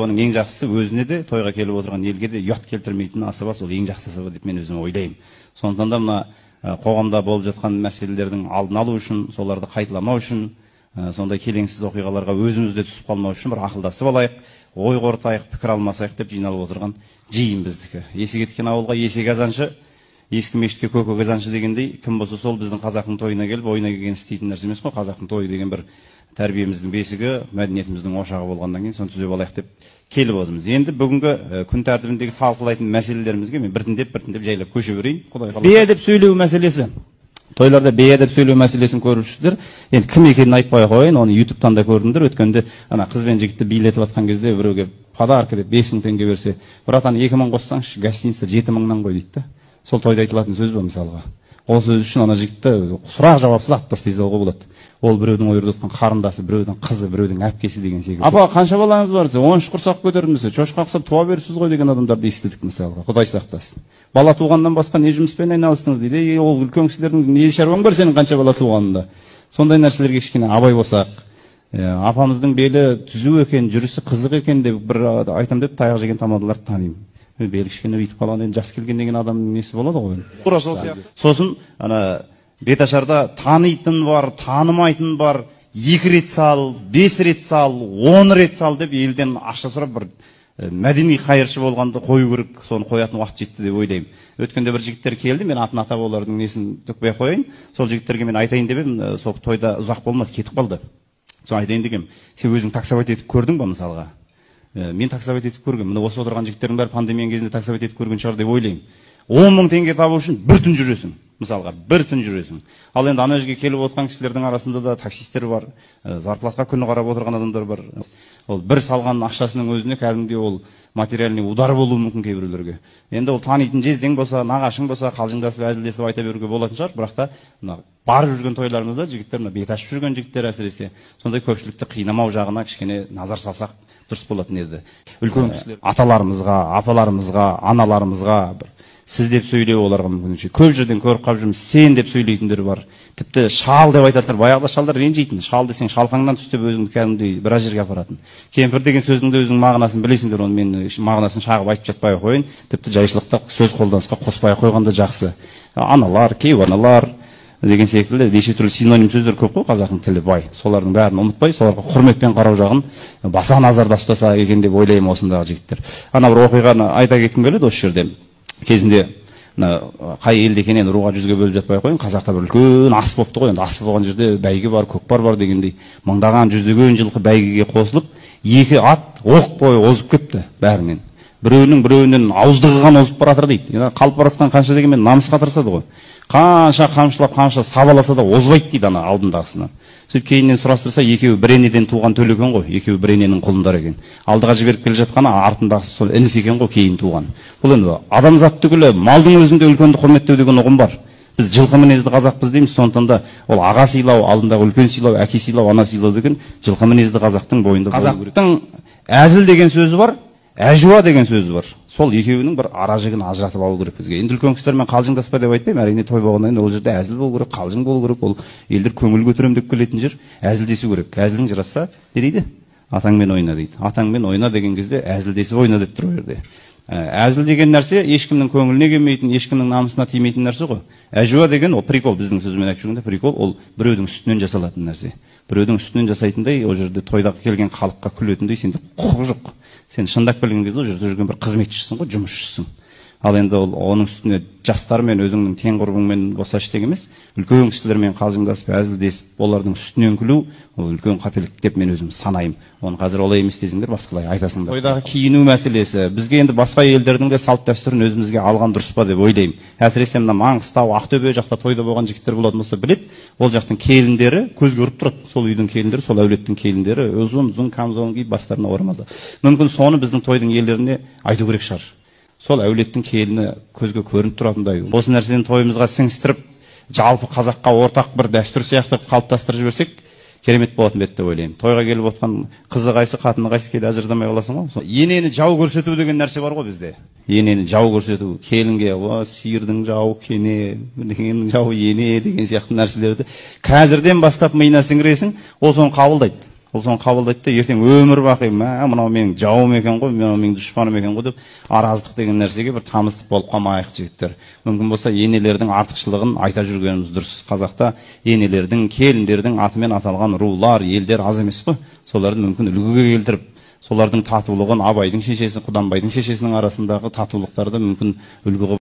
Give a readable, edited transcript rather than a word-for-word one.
Оның ең жақсысы өзіне де, тойға келіп отырған елге де ұят келтірмейтін асаба, сол ең жақсы асаба деп мен өзім ойлаймын. Сондықтан да мына қоғамда болып жатқан мәселелердің алдын алу үшін, соларды қайталамау үшін, сондай келеңсіз оқиғаларға өзіміз де түсіп қалмау үшін бір ақылдасып алайық, ой қорытайық, пікір алмасайық деп жиналып отырған жиын біздікі. Есі кеткен ауылға есек азаншы, ескі мешітке көкек азаншы дегендей, кім болса сол біздің қазақтың тойына келіп, ойына келген істейтін нәрсе емес қой. Қазақтың тойы деген бір тәрбиеміздің бесігі, мәдениетіміздің ошағы болғаннан кейін соны түзеп алайық деп келіп отырмыз. Енді бүгінгі күн тәртібіндегі талқылайтын мәселелерімізге мен біртіндеп жайлап көше берейін. Құдай қаласа. Бейәдеп сөйлеу мәселесі. Тойларда бейәдеп сөйлеу мәселесін көріп жүрсіздер. Енді кім екенін айтпай қояйын, оны ютубтан да көрдіңдер. Өткенде ана қыз бен жігітті билетіп жатқан кезде біреуге подарка деп 5000 теңге берсе, братан, 2000 қоссаңшы, гостиница 7000-нан ғой дейді да. Сол тойда айтылатын сөз ба мысалға? Ол сөз үшін ана жігітті сұрақ жауапсыз атып тастай салуға болады. Ол біреудің ойырда отқан қарындасы, біреудің қызы, біреудің әпкесі деген секілді. Апа, қанша балаңыз бар десе, 13 құрсақ көтердім десе, шошқа ұқсап туа беріпсіз ғой деген адамдарды естідік мысалға. Құдай сақтасын. Бала туғаннан басқа не жұмыспен айналыстыңыз дейді. Ей, ол үлкен кісілердің не шаруаң бар сенің қанша бала туғанында? Сондай нәрселерге кішкене абай болсақ, апамыздың белі түзу екен, жүрісі қызық екен деп бір айтам деп таяқ жеген тамадаларды танимын. Белі кішкене бүйтіп қалған, енді жас келгеннен кейін адамның несі болады ғой енді. Тура сол сияқты. Сосын ана беташарда танитын бар, танымайтын бар, 2 рет сал, 5 рет сал, 10 рет сал деп елден ақша сұрап бір мәдени қайыршы болғанды қою керек, соны қоятын уақыт жетті деп ойлаймын. Өткенде бір жігіттер келді, мен атын атап олардың несін төкпей қояйын. Сол жігіттерге мен айтайын деп едім, сол тойда ұзақ болмады, кетіп қалды. Соны айтайын дегем, сен өзің таксовать етіп көрдің ба мысалға? Мен таксовать етіп көргенмін. Міне осы отырған жігіттердің бәрі пандемияның кезінде таксовать етіп көрген шығар деп ойлаймын. 10 мың теңге табу үшін бір түн жүресің. Мысалға, бір түн жүресің. Ал енді ана жерге келіп отырған кісілердің арасында да таксисттер бар, зарплатқа күні қарап отырған адамдар бар. Ол бір салған ақшасының өзіне кәдімгідей ол материальный удар болуы мүмкін кейбіреулерге. Енді ол танитын жездең болса, нағашың болса, қалжыңдасып, әзілдесіп айта беруге болатын шығар. Бірақ та мына барып жүрген тойларымызда жігіттер, мына бет ашып жүрген жігіттер әсіресе, сондай көпшілікті қинамау жағына кішкене назар салсақ дұрыс болатын еді. Үлкен кісілер аталарымызға, апаларымызға, аналарымызға бір сіз деп сөйлеу оларға мүмкіндігінше. Көп жерден көріп қалып жүрміз, сен деп сөйлейтіндер бар. Тіпті шал деп айтатындар, баяғыда шалдар ренжитін. Шал десең шалқаңнан түс деп өзіңді кәдімгідей біраз жерге апаратын. Кемпір деген сөздің де өзінің мағынасын білесіңдер, оны мен мағынасын шағып айтып жатпай ақ қояйын. Тіпті жайшылықта сөз қолданысқа қоспай ақ қойған да жақсы. Аналар, кейуаналар деген секілді неше түрлі синоним сөздер көп қой, қазақтың тілі бай. Солардың бәрін ұмытпай, соларға құрметпен қарау жағын баса назарда ұстаса екен деп ойлаймын осындағы жігіттер. Ана бір оқиғаны айта кеткім келеді осы жерде. Кезінде мына қай елде екенін енді руға жүзге бөліп жатпай қояйын, қазақта бір үлкен ас болыпты ғой. Енді ас болған жерде бәйге бар, көкпар бар дегендей, мыңдаған жүздеген жылқы бәйгеге қосылып, 2 ат оқ бойы озып кетті бәрінен. Біреуінің біреуінен ауыздығы қан озып бара жатыр дейді. Енді қалып бара жатқан қанша дегенмен намысқа тырысады ғой. Қанша қамшылап, қанша сабаласа да озбайды дейді ана алдындағысынан. Сөйтіп кейіннен сұрастырса, екеуі бір енеден туған төл екен ғой, екеуі бір ененің құлындары екен. Алдыға жіберіп келе жатқаны артындағысы сол інісі екен ғой, кейін туған. Бұл енді адамзат түгілі малдың өзінде үлкенді құрметтеу деген ұғым бар. Біз жылқы мінезді қазақпыз дейміз, сондықтан да ол аға сыйлау, алдындағы үлкен сыйлау, әке сыйлау, ана сыйлау деген жылқы мінезді қазақтың бойында болу керек. Қазақтың әзіл деген сөзі бар, әжуа деген сөзі бар. Сол екеуінің бір ара жігін ажыратып алу керек бізге. Енді үлкен кісілермен қалжыңдаспа деп айтпаймын, әрине той болғаннан кейін ол жерде әзіл болу керек, қалжың болу керек, ол елдер көңіл көтеремін деп келетін жер, әзілдесу керек. Әзілің жарасса, не дейді? Атаңмен ойна дейді. Атаңмен ойна деген кезде әзілдесіп ойна деп тұр ол жерде. Әзіл деген нәрсе ешкімнің көңіліне келмейтін, ешкімнің намысына тимейтін нәрсе ғой. Әжуа деген ол прикол, біздің сөзбен айтып жүргенде прикол, ол біреудің үстінен жасалатын нәрсе. Біреудің үстінен жасайтындай, ол жерде тойда келген халыққа күлетіндей сенде құқық жоқ. Сен шындап келген кезде ол жерде жүрген бір қызметшісің ғой, жұмысшысың. Ал енді ол оның үстіне жастармен, өзіңнің тең құрбыңмен болса ештеңе емес, үлкен кісілермен қалжыңдасып, әзілдесіп, олардың үстінен күлу ол үлкен қателік деп мен өзім санаймын. Оны қазір олай емес десеңдер, басқалай айтасыңдар. Тойдағы киіну мәселесі, бізге енді басқа елдердің де салт дәстүрін өзімізге алған дұрыс па деп ойлаймын. Әсіресе мына Маңғыстау, Ақтөбе жақта тойда болған жігіттер болатын болса біледі, ол жақтың келіндері көзге ұрып тұрады. Сол үйдің келіндері, сол әулеттің келіндері ұзын-ұзын камзолын киіп бастарына орамалды. Мүмкін соны біздің тойдың иелеріне айту керек шығар. Сол әулеттің келіні көзге көрініп тұратындай. Осы нәрсені тойымызға сіңістіріп, жалпы қазаққа ортақ бір дәстүр сияқты қалыптастырып жіберсек, керемет болатын еді деп ойлаймын. Тойға келіп отқан қызы қайсы, қатыны қайсы кейде ажырамай қаласың ғой. Енені жау көрсету деген нәрсе бар ғой бізде. Енені жау көрсету, келінге, о, сиырдың жауы кене, бірдеңенің жауы ене деген сияқты нәрселерді қазірден бастап миына сіңіресің, ол соны қабылдайды. Ол соны қабылдайды да, ертең өмір бақи мә мынау менің жауым екен ғой, мынау менің дұшпаным екен ғой деп араздық деген нәрсеге бір тамыздық болып қалмайық, жігіттер. Мүмкін болса енелердің артықшылығын айта жүргеніміз дұрыс. Қазақта енелердің, келіндердің атымен аталған рулар, елдер аз емес қой. Соларды мүмкін үлгіге келтіріп, солардың татулығын, Абайдың шешесі, Құнанбайдың шешесінің арасындағы татулықтарды мүмкін үлгі қылып